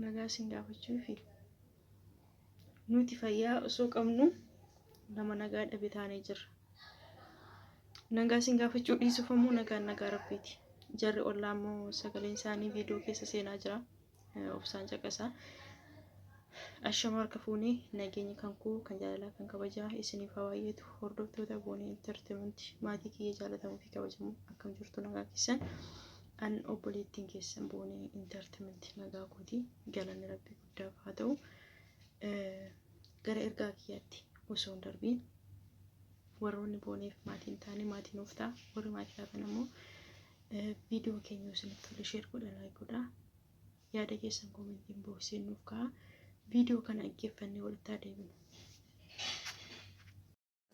Nagaa isin gaafachuufi nuti fayyaa osoo qabnu nama nagaa dhabe taanee jirra. Nagaa isin gaafachuu dhiisuuf ammoo nagaan nagaa rabbiiti. Jarri ollaa ammoo sagaleen isaanii viidiyoo keessa seenaa jira. Obsaan caqasaa. Ashama harka fuunee nageenyi kan koo kan jaalalaa kan kabajaa isiniif haa baay'atu hordoftoota Boonee Entertainment maatii kiyya jaalatamuu fi kabajamoo akkam jirtu nagaa keessan. An obboleettiin keessan Boonee Entertainment nagaa kooti galanni rabbii guddaaf haa ta'u. Gara ergaa kiyyaatti osoo hin darbiin warroonni Booneef maatii hin taane maatii nuuf ta'a warri maatii taatan ammoo viidiyoo keenya yoo isinitti tole sheer godha laayik godha yaada keessan koomentiin bookseen nuuf ka'a viidiyoo kana dhaggeeffannee walitti haa deebinu.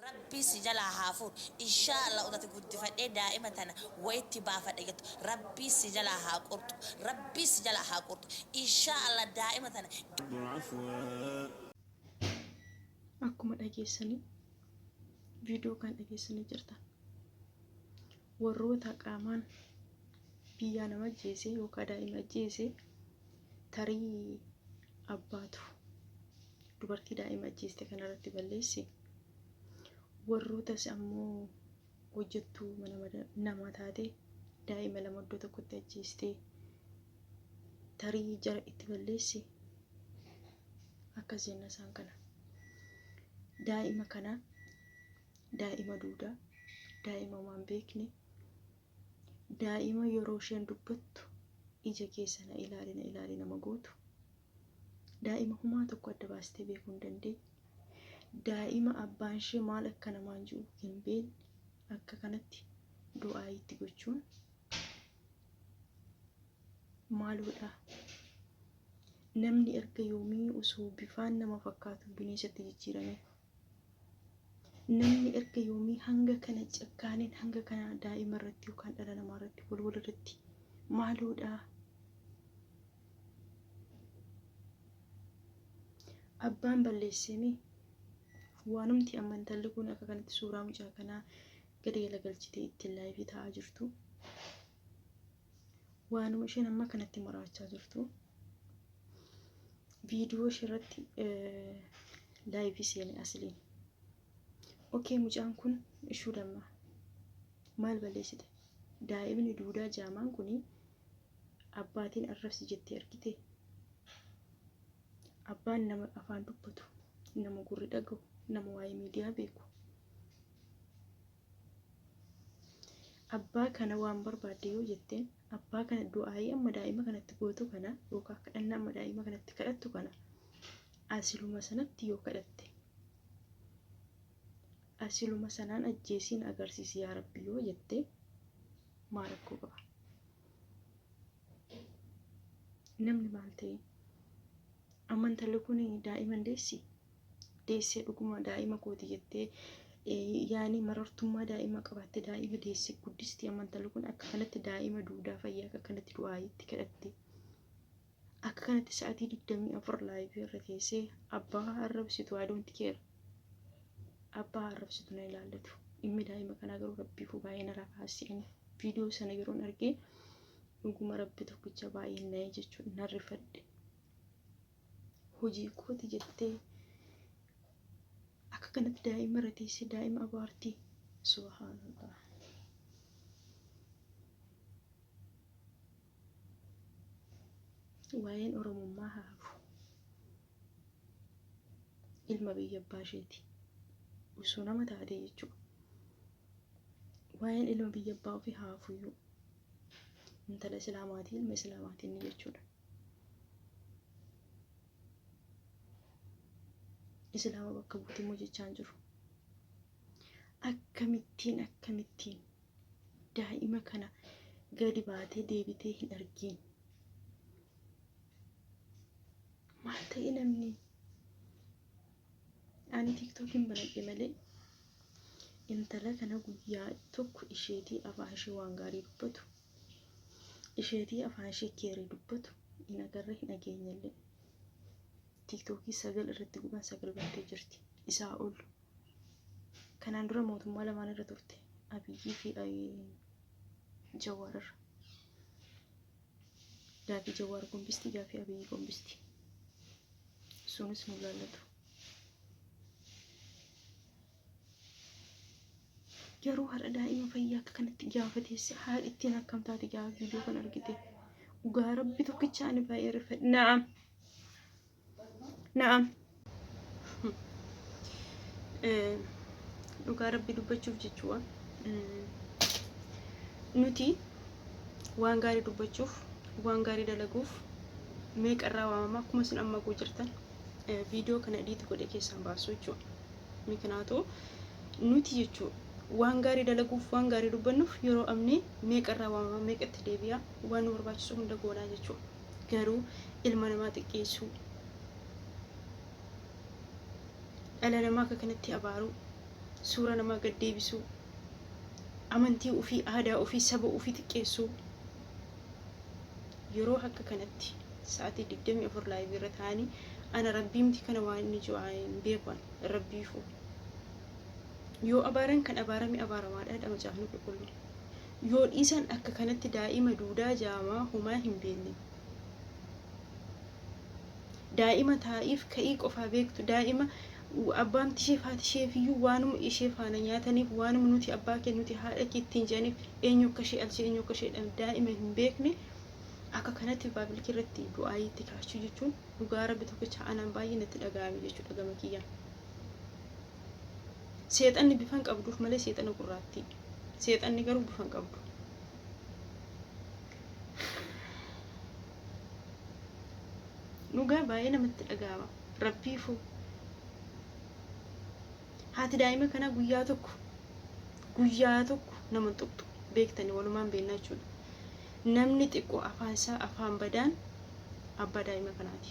Rabbii si jalaa haa fuudhu inshaa Allah odati guddifadhee daa'ima tana wayitti baafadha jettu Rabbii si jalaa haa qurxu Rabbii si jalaa haa qurxu inshaa Allah daa'ima tana. Akkuma dhageessanii viidiyoo kan dhageessanii jirtan warroota qaamaan biyyaa nama ajjeese yookaan daa'ima ajjeese tarii abbaatu dubartii daa'ima ajjeeste kanarratti balleesse warrootas ammoo hojjettuu mana namaa taate daa'ima lama iddoo tokkotti ajjeeste tarii jara itti balleesse akkas jenna isaan kana daa'ima kana daa'ima duudaa daa'ima waan beekne daa'ima yeroo isheen dubbattu ija keessa na ilaali na ilaali nama gootu Daa'ima humaa tokko adda baastee beekuu hin dandeenye. Daa'ima abbaan ishee maal akka namaan ji'u hin beekne akka kanatti du'aayii itti gochuun maaloodha? Namni erga yoomii osoo bifaan nama fakkaatu bineensatti jijjiirame? Namni erga yoomii hanga kana cakkaaneen hanga kana daa'ima irratti yookaan dhala namaa irratti wal wal irratti maaloodha? Abbaan balleesseemi waanumti amma intalli kun akka kanatti suuraa mucaa kanaa gadi galagalchitee ittiin laayivii taa'aa jirtu. Waanuma isheen amma kanatti maraachaa jirtu. Viidiyoo ishee irratti laayivii seene asliin. Okee mucaan kun ishuu lamma maal balleessite? Daa'imni duudaa jaamaan kuni Abbaatiin arrabsi jettee argitee? Abbaan nama afaan dubbatu, nama gurri dhagahu, nama waa'ee miidiyaa beeku. Abbaa kana waan barbaadde yoo jetteen abbaa kana du'aayii amma daa'ima kanatti gootu kana yookaan kadhannaa amma daa'ima kanatti kadhattu kana asiluma sanatti yoo kadhatte asiluma sanaan ajjeesiin agarsiisi yaa rabbi yoo jette maa rakkoo qaba? Namni maal ta'e? Amma intalli kun daa'ima hin deessi? Deessee dhuguma daa'ima kooti jettee yaani marartummaa daa'ima qabaatte daa'ima deesse guddisti amma intalli kun akka kanatti daa'ima duudaa fayyaa akka kanatti du'aayitti kadhatte. Akka kanatti sa'aatii 24 laayivii irra teessee abbaa arrabsitu I don't care. Abbaa arrabsitu na ilaallatu. Dhimmi daa'ima kanaa garuu rabbiifuu baay'ee na rakaasee ani viidiyoo sana yeroon argee dhuguma rabbi tokkicha baay'ee na'e jechuudha nan rifadhe. Hojii kooti jettee akka kanatti daa'ima irra teessee daa'ima abaartii subhaanallah. Waa'een Oromummaa haa hafu. Ilma biyya abbaa isheeti. Osoo nama taatee jechuudha. Waa'een ilma biyya abbaa ofii haa hafuyyuu. Intala Islaamaatii ilma Islaamaatii inni jechuudha. Islaama bakka buuti immoo jechaan jiru. Akkamittiin akkamittiin daa'ima kana gadi baatee deebitee hin argiin. Maal ta'e namni? Ani tiktookiin banadhe malee intala kana guyyaa tokko isheetii afaan ishee waan gaarii dubbatu isheetii afaan ishee keerii dubbatu hin agarre hin dhageenyellee. Tiktookii 9 irratti guban 9 bantee jirti isaa ol. Kanaan dura mootummaa lamaan irra turte. Abiyyii fi Jawaar irra. Gaafii Jawaar gombisti, gaafii Abiyyi gombisti. Sunis nu laallatu. Garuu har'a daa'ima fayyaa akka kanatti gaafa teesse haadhi ittiin akkam taate gaafa viidiyoo kan argite. Dhugaa rabbi tokkicha ani baay'ee rifadhe. Na'am. Na'am. Dhugaa rabbi dubbachuuf jechuudha. Nuti waan gaarii dubbachuuf, waan gaarii dalaguuf meeqarraa waamama akkuma isin amma guu jirtan viidiyoo kana ediit godhe keessaan baasu jechuudha. Mikinaatoo nuti jechuudha waan gaarii dalaguuf waan gaarii dubbannuuf yeroo amni meeqarraa waamama meeqatti deebi'a waan nu barbaachisu hunda goonaa jechuudha. Garuu ilma namaa xiqqeessuu, dhala namaa akka kanatti abaaruu, suura namaa gad deebisuu, amantii ofii, aadaa ofii, saba ofii xiqqeessuu yeroo akka kanatti sa'aatii 24 live irra taa'anii ana rabbiimti kana waan inni jiru hin beeku ani rabbiifuu. Yoo abaaran kan abaarame abaaramaadha jedha macaafni qulqulluun. Yoo dhiisan akka kanatti daa'ima duudaa jaamaa homaa hin beekne. Daa'ima taa'iif ka'ii qofaa beektu daa'ima abbaamti isheef haati isheefiyyuu waanuma ishee faana nyaataniif waanuma nuti abbaa kee nuti haadha kee ittiin jedhaniif eenyu akka ishee alchee eenyu akka ishee daa'ima hin beekne akka kanatti baabilkii irratti du'aayii itti kaachuu jechuun dhugaa rabbi tokkicha anaan baay'ee natti dhaga'ame jechuudha gama kiyyaan. Seexanni bifa hin qabduuf malee seexana gurraattii. Seexanni garuu bifa hin qabdu. Dhugaa baay'ee namatti dhaga'ama. Rabbiifuu. Haati daa'ima kanaa guyyaa tokko guyyaa tokko nama hin tuqxu beektani walumaan beennaa jechuudha. Namni xiqqoo afaan isaa afaan badaan abbaa daa'ima kanaati.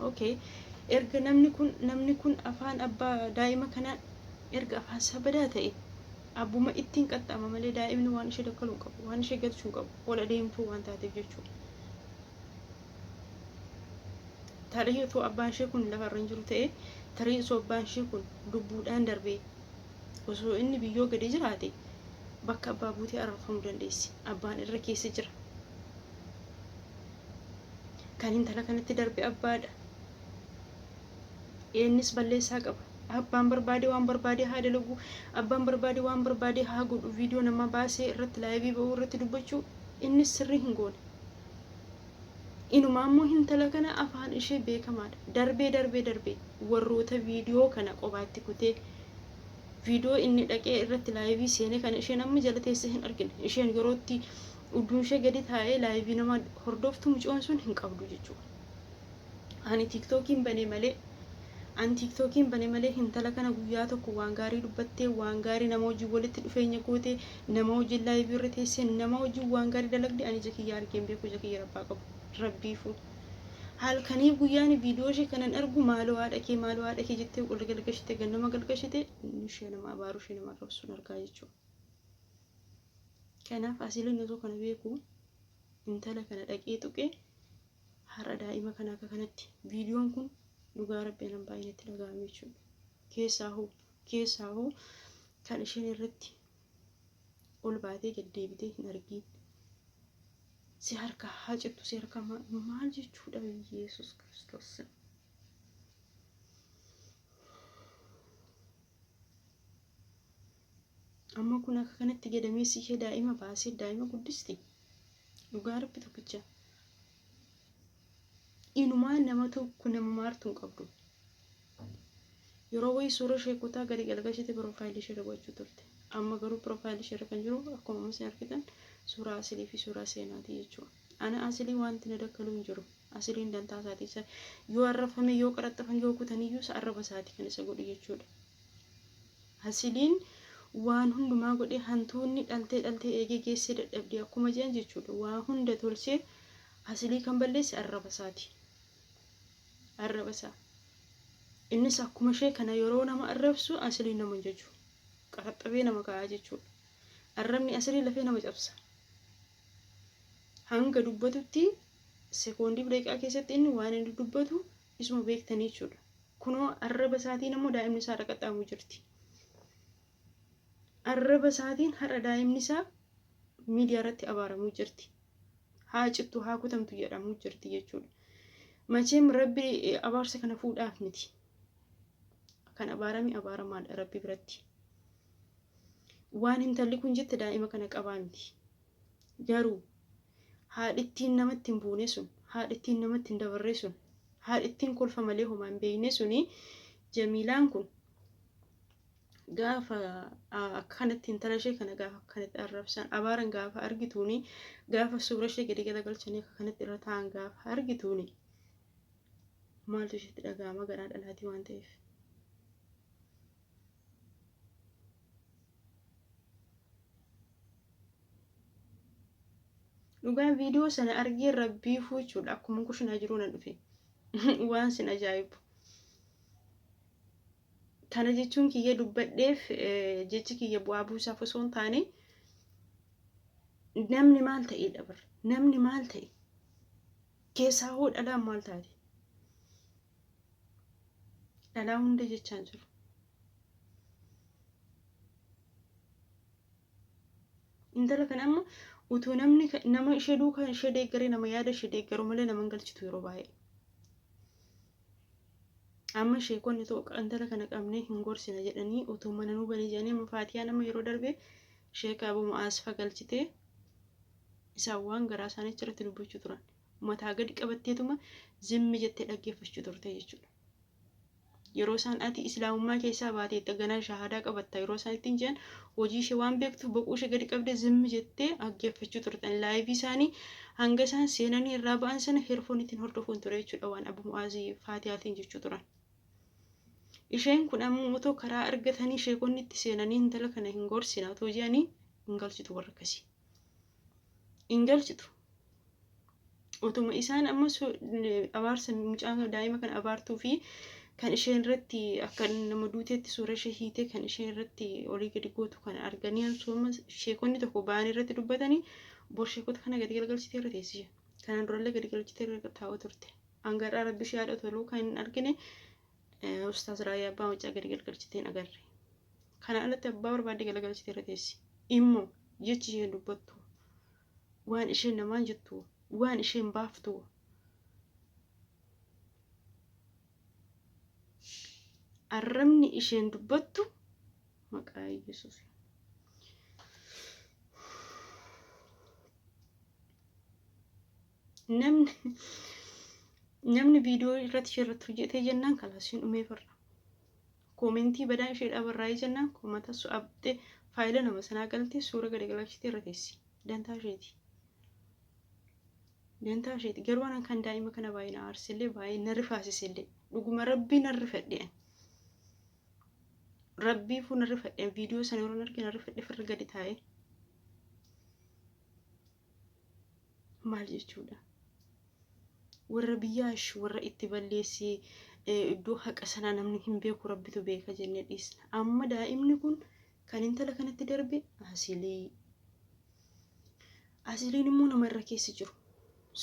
Okay. Erga namni kun namni kun afaan abbaa daa'ima kanaa erga afaan isaa badaa ta'e abbuma ittiin qaxxaama malee daa'imni waan ishee dakkaluu hin qabu, waan ishee galchuu hin qabu, ol adeemtuu waan taateef jechuudha. Tarii otoo abbaan ishee kun lafarra hin jiru ta'e, tarii osoo abbaan ishee kun lubbuudhaan darbee osoo inni biyyoo gadi jiraate bakka abbaa buutee arrabfamuu dandeessi. Abbaan irra keessa jira. Kan intala kanatti darbe abbaadha. Innis balleessaa qaba. Abbaan barbaade waan barbaade haa dalagu. Abbaan barbaade waan barbaade haa godhu. Viidiyoo nama baasee irratti live ba'uu irratti dubbachuu innis sirrii hin goone. Inumaa immoo intala kana afaan ishee beekamaadha. Darbee darbee darbee warroota viidiyoo kana qobaatti kutee viidiyoo inni dhaqee irratti live seenee kana isheen amma jala teessee hin argine. Isheen yerootti udduun ishee gadi taa'ee live nama hordoftu mucoon sun hin qabdu jechuudha. Ani tiiktookiin banee malee ani tiiktookiin bane malee intala kana guyyaa tokko waan gaarii dubbattee waan gaarii nama wajjin walitti dhufeenya gootee nama wajjin live irra teessee nama wajjin waan gaarii dalagde ani ija kiyya argee hin beeku ija kiyya rabbaa qabu rabbiifuu. Halkaniif guyyaan viidiyoo ishee kanan argu maaloo haadha kee maaloo haadha kee jettee ol galgashite gannama galgashite ishee nama abaaru ishee nama arrabsuun argaa jechuudha. Kanaaf asiliin osoo kana beeku intala kana dhaqee tuqee har'a daa'ima kana akka kanatti viidiyoon kun dhugaa rabbi anan baay'ee natti dhaga'ame jechuudha. Keessaa hoo keessaa hoo kan isheen irratti ol baatee gad deebitee hin argiin. Si harka haa cittu si harka maal jechuudha Yesuus Kiristoos. Amma kun akka kanatti gadameessi ishee daa'ima baasee daa'ima guddisti. Dhugaa rabbi tokkicha. Inumaa nama tokko nama maartu hin qabdu. Yeroo wayii suura ishee kutaa gadi galgashite piroofaayilii ishee irra gochuu turte. Amma garuu piroofaayilii ishee irra kan jiru akkuma amma isin argitan suuraa asilii fi suuraa seenaati jechuudha. Ana asilii wanti na dakkaluu hin jiru. Asiliin dantaa isaati. Isa yoo arrabfame yoo qaraxxafan yoo kutaniyyuu isa arraba isaati kan isa godhu jechuudha. Asiliin waan hundumaa godhee hantuunni dhaltee dhaltee eegee geessee dadhabdee akkuma jedhan jechuudha. Waa hunda tolchee asilii kan balleesse arraba isaati. Arraba isaa. Innis akkuma ishee kana yeroo nama arrabsu asiliin nama hin jaju. Qaraxxabee nama kaa'aa jechuudha. Arrabni asilii lafee nama cabsa. Hanga dubbatutti sekoondiif daqiiqaa keessatti inni waan inni dubbatu isuma beektanii jechuudha. Kunoo arraba isaatiin ammoo daa'imni isaa irra qaxxaamuu jirti. Arraba isaatiin har'a daa'imni isaa miidiyaa irratti abaaramuu jirti. Haa cittu haa kutamtu jedhamuu jirti jechuudha. Macheem Rabbi abaarsa kana fuudhaaf miti. Kan abaarame abaaramaadha Rabbi biratti. Waan intalli kun jette daa'ima kana qabaa miti. Garuu haadhittiin namatti hin buune sun, haadhittiin namatti hin dabarre sun, haadhittiin kolfa malee homaa hin beekne suni Jamiilaan kun gaafa akkanatti intala ishee kana gaafa akkanatti arrabsan abaaran gaafa argituuni gaafa suura ishee gadi galagalchanii akka kanatti irra taa'an gaafa argituuni maaltu isheetti dhaga'ama garaa dhalaatii waan ta'eef. Dhugaa viidiyoo sana argee rabbii fuuchuudha akkuma kushinaa jiruu na dhufe waan sin ajaa'ibu. Kana jechuun kiyya dubbadheef jechi kiyya bu'aa buusaaf osoo hin taane namni maal ta'eedha bar namni maal ta'e keessaa hoo dhalaan maal taate dhalaa hunda jechaan jiru. Intala kana amma utuu namni nama ishee duukaa ishee deeggaree nama yaada ishee deeggaru malee nama hin galchitu yeroo baay'ee. Amma sheekonni otoo intala kana qabnee hin gorsina jedhanii utuu mana nuu banii jedhanii amma Faatiyaan amma yeroo darbe sheeka Abu Mu'aaz fa galchitee isaan waan garaa isaanii achirratti dubbachuu turan. Mataa gadi qabatteetuma zimmi jettee dhaggeeffachuu turte jechuudha. Yeroo isaan ati islaamummaa keessaa baateetta ganaa shahaadaa qabatta yeroo isaan ittiin jedhan hojii ishee waan beektuuf boquu ishee gadi qabdee zimmi jettee dhaggeeffachuu turtan. Laayivii isaanii hanga isaan seenanii irraa ba'an sana heerfooniitiin hordofuun ture jechuudha waan Abu Mu'aazii Faatiyaatiin jechuu turan. Isheen kun ammoo otoo karaa argatanii sheekonni itti seenanii intala kana hin gorsina otoo jedhanii hin galchitu warra akkasii. Hin galchitu. Otuma isaan amma abaarsa mucaa daa'ima kana abaartuu fi kan isheen irratti akka nama duuteetti suura ishee hiitee kan isheen irratti olii gadi gootu kan arganii osoo sheekonni tokko ba'anii irratti dubbatanii bor sheekota kana gadi galagalchitee irra teessi. Kanaan durallee gadi galchitee irra taa'u turte. Hanga har'aa rabbi ishee haadha toluu kan hin argine Ustaaz Raayyaa Abbaa Macaa gadi galagalchitee hin agarre. Kana alatti abbaa barbaadde galagalchitee irra teessi. Immoo jechi isheen dubbattu waan isheen namaan jettu waan isheen baaftu arrabni isheen dubbattu maqaa Yesuus. Namni namni viidiyoo irratti ishee irratti hojjetee jennaan kalaas isheen dhumee farra. Koomentii badaa isheedhaa barraa'ee jennaan koomata abxee faayila nama sanaa galtee suura gadi galchitee irra teessi. Dantaa isheeti. Dantaa isheeti. Garuu anan kan daa'ima kana baay'ee na aarsellee baay'ee na rifaasisellee. Dhuguma rabbii na rifadhe ani. Rabbiifuu na rifadhe viidiyoo sana yeroo arge na rifadhe firra gadi taa'ee. Maal jechuudha? Warra biyyaash warra itti balleessee iddoo haqa sanaa namni hin beeku rabbitu beeka jennee dhiisna. Amma daa'imni kun kan intala kanatti darbe asilii. Asiliin immoo nama irra keessa jiru.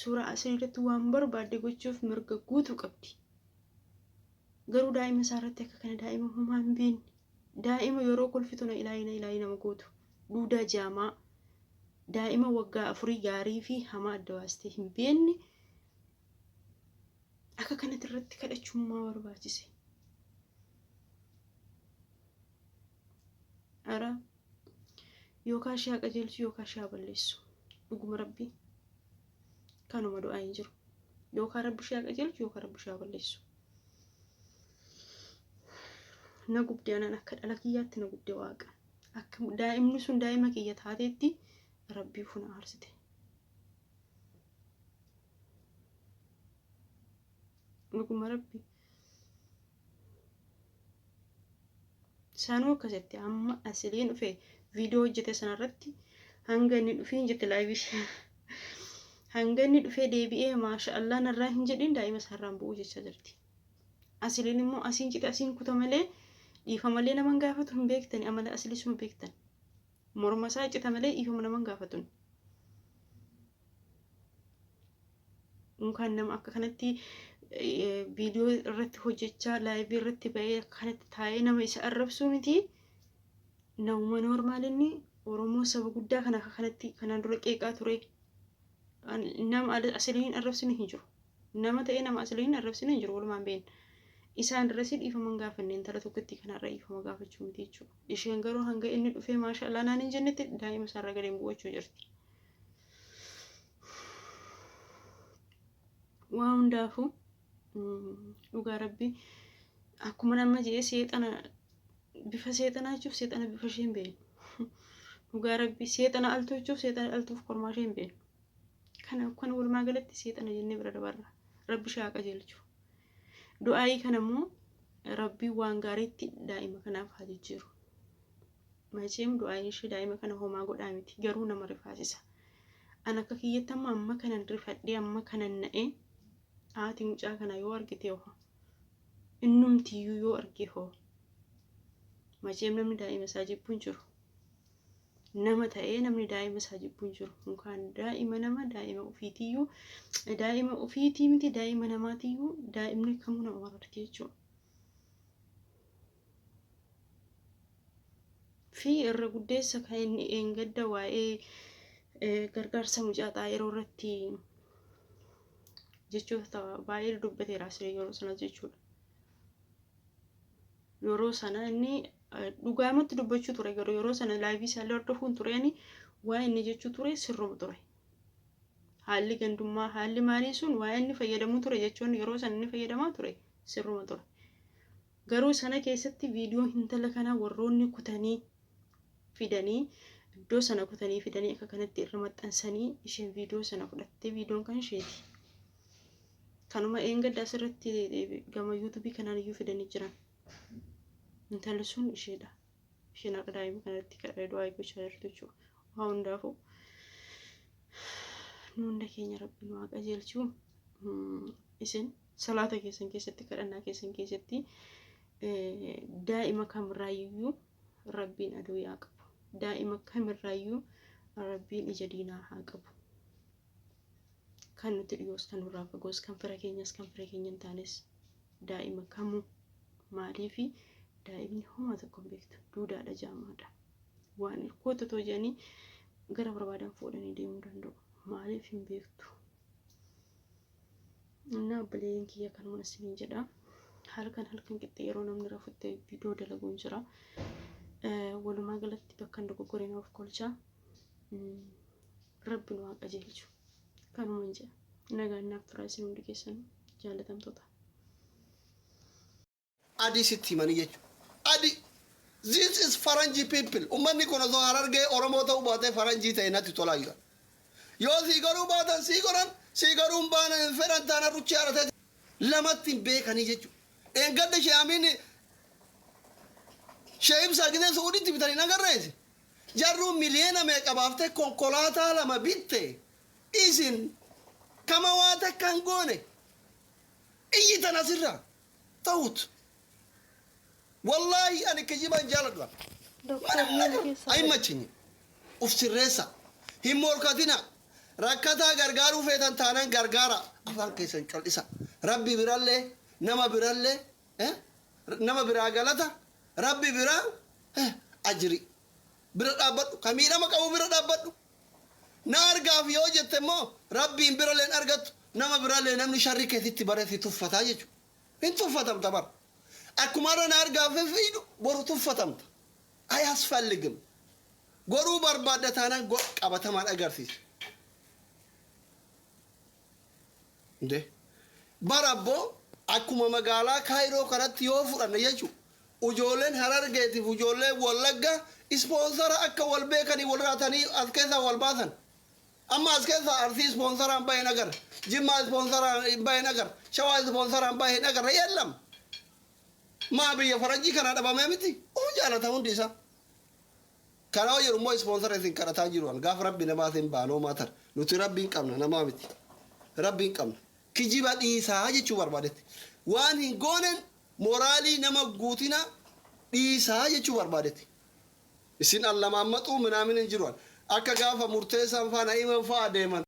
Suuraa asilii irratti waan barbaadde gochuuf mirga guutuu qabdi. Garuu daa'ima isaa irratti akka kana daa'ima homaa hin beekne. Daa'ima yeroo kolfitu na ilaayi na ilaayi nama gootu. Duudaa jaamaa. Daa'ima waggaa afurii gaarii fi hamaa adda baastee hin beekne akka kanatti irratti kadhachuun maa barbaachise? Ara yookaan ishee haa qajeelchu yookaan ishee haa balleessu. Dhuguma rabbii kanuma du'aa hin jiru. Yookaan rabbi ishee haa qajeelchu yookaan rabbi ishee haa balleessu. Na gubde anaan akka dhala kiyyaatti na gubde waaqa. Akka daa'imni sun daa'ima kiyya taateetti rabbii funa aarsite. Dhuguma rabbi. Isaanuu akkasitti amma asiliin dhufe viidiyoo hojjete sanarratti hanga inni dhufiin jette laayivii hanga inni dhufee deebi'ee maasha Allah narraa hin jedhin daa'ima isaarraan bu'uu jechaa jirti. Asiliin immoo asiin cite asiin kuta malee dhiifama malee nama hin gaafatu hin beektani amala asilisuma beektan. Morma isaa cita malee dhiifama nama hin gaafatun. Unkaan nama akka kanatti viidiyoo irratti hojjechaa laayivii irratti ba'ee akka kanatti taa'ee nama isa arrabsuu miti. Namuma noormaal inni Oromoo saba guddaa kana akka kanatti kanaan dura qeeqaa ture. Nama asiliin arrabsine hin jiru. Nama ta'ee nama asiliin arrabsine hin jiru, walumaan beekna. Isaan irratti dhiifama hin gaafanne, intala tokkotti kanarra dhiifama gaafachuu miti jechuudha. Isheen garuu hanga inni dhufee maashaallah naan hin jennetti daa'ima isaarra gadeen bu'achuu jirti. Waa hundaafuu dhugaa Rabbii akkuma nama jedhee, seexana bifa seexanaa jechuuf seexana bifa ishee hin beeknu. Dhugaa Rabbii, seexana altuu jechuuf seexana altuuf kormaa ishee hin beeknu. Kana kan walumaa galatti seexana jennee bira dabarra. Rabbi ishee haa qajeelchu. Du'aayii kana immoo Rabbii waan gaariitti daa'ima kanaaf haa jijjiiru. Macheem du'aayiin ishee daa'ima kana homaa godhaa miti, garuu nama rifaasisa. An akka kiyyatti amma kanan rifadhee, amma kanan na'ee, haati mucaa kana yoo argite hoo, innumtiyyuu yoo arge hoo? Macheem namni daa'ima isaa jibbu hin jiru. Nama ta'ee namni daa'ima isaa jibbu hin jiru. Yookaan daa'ima nama, daa'ima ofiitiyyuu, daa'ima ofiitii miti, daa'ima namaatiyyuu, daa'imni kamuu nama mararti jechuudha. Fi irra guddeessa kan inni eengadda waa'ee gargaarsa mucaa xaa'iroo irratti jechoota baay'ee dubbateera asirra yeroo sana jechuudha. Yeroo sana inni dhugaamatti dubbachuu ture, garuu yeroo sana live isaallee hordofuun ture, ani waa inni jechuu ture sirruma ture. Haalli gandummaa, haalli maalii sun, waa inni fayyadamuu ture jechuun, yeroo sana inni fayyadamaa ture sirruma ture. Garuu sana keessatti viidiyoo intala kanaa warroonni kutanii fidanii, iddoo sana kutanii fidanii akka kanatti irra maxxansanii, isheen viidiyoo sana fudhattee, viidiyoon kan isheeti. Kanuma eengadda asirratti gama YouTubeii kanaan iyyuu fidanii jiran. Intalli sun isheedha. Isheen har'a daa'ima kanatti du'aa gochaa jirtu jechuudha. Waa hundaafuu nu hunda keenya Rabbi nu haa qajeelchu. Isin salaata keessan keessatti, kadhannaa keessan keessatti daa'ima kamirraayyuu Rabbiin aduu yaa qabu. Daa'ima kamirraayyuu Rabbiin ija diinaa haa qabu. Kan nuti dhiyoos, kan nurraa fagoos, kan fira keenyas, kan fira keenya hin taanes, daa'ima kamuu. Maaliifi? Daa'imni homaa tokko hin beektu, duudaadha, jaamaadha. Waan kootu too jedhanii gara barbaadan fuudhanii deemuu danda'u. Maaliif? Hin beektu. Innaa obboleeyyan kiyya, kanuma isiniin jedha. Halkan halkan qixxee yeroo namni rafutti viidiyoo dalaguun jira. Walumaa galatti bakka hin dogoggoreen of kolchaa. Rabbi nu haa qajeelchu. Kanuman jedha. Nagaan naaf turaa isin hundi keessan jaalatamtoota. Adii sitti himanii jechuudha. Adii. This is faranjii people. Ummanni kun osoo Harargee Oromoo ta'uu baatee faranjii ta'e natti tolaa jira. Yoo sii godhuu baatan sii godhan, sii godhuu hin baane hin fedhan taanaan ruchii haratee lamatti hin beekanii jechuudha. Dheengadda ishee amiin shee ibsaa gisee Su'uuditti bitanii hin agarreessi. Jarruu miliyoona meeqa baaftee konkolaataa lama bitte, isin kama waa takka hin goone iyyitan asirraa ta'ut. Wallaahi ani kijiba hin jaaladhu. Doktor, miira keessa Ay machinyi. Uf sirreessa. Hin morkatina. Rakkataa gargaaruu feetan taanaan gargaara. Afaan keessan cal'isa. Rabbi birallee, nama birallee, nama biraa galata, Rabbi biraa ajri. Bira dhaabbadhu. Ka miidhama qabu bira dhaabbadhu. Na argaaf yoo jette immoo Rabbiin birallee hin argattu. Nama birallee namni sharri keetitti bare si tuffataa jechuudha. Hin tuffatamta bara. Akkuma har'a na argaaf fiidu boru tuffatamta. Ayasfalligim. Godhuu barbaadda taanaan godh, qabatamaan agarsiisa. Nde. Bara abboo akkuma magaalaa Kaayiroo kanatti yoo fudhanne jechuudha. Ijoolleen Harargeetiif ijoolleen Wallagga sponsor akka wal beekanii wal raatanii as keessaa wal baasan. Amma as keessaa Arsii sponsoraan bahe hin agarre. Jimmaa sponsoraan bahe hin agarre. Shawaa sponsoraan bahe hin agarre. Yeellam. Maa biyya faranjii kanaa dhabamee miti? Uf jaalata hundi isaa. Kana yoo jedhu immoo sponsor isin kadhataa jiru an gaafa Rabbi namaa isin baanoo maatar. Nuti Rabbiin qabna, namaa miti. Rabbiin qabna. Kijiba dhiisaa jechuu barbaadetti. Waan hin goonen moraalii nama guutina dhiisaa jechuu barbaadetti. Isin allamaammaxuu minaamin hin jiru. Akka gaafa murteessaan faa na'iman faa deeman.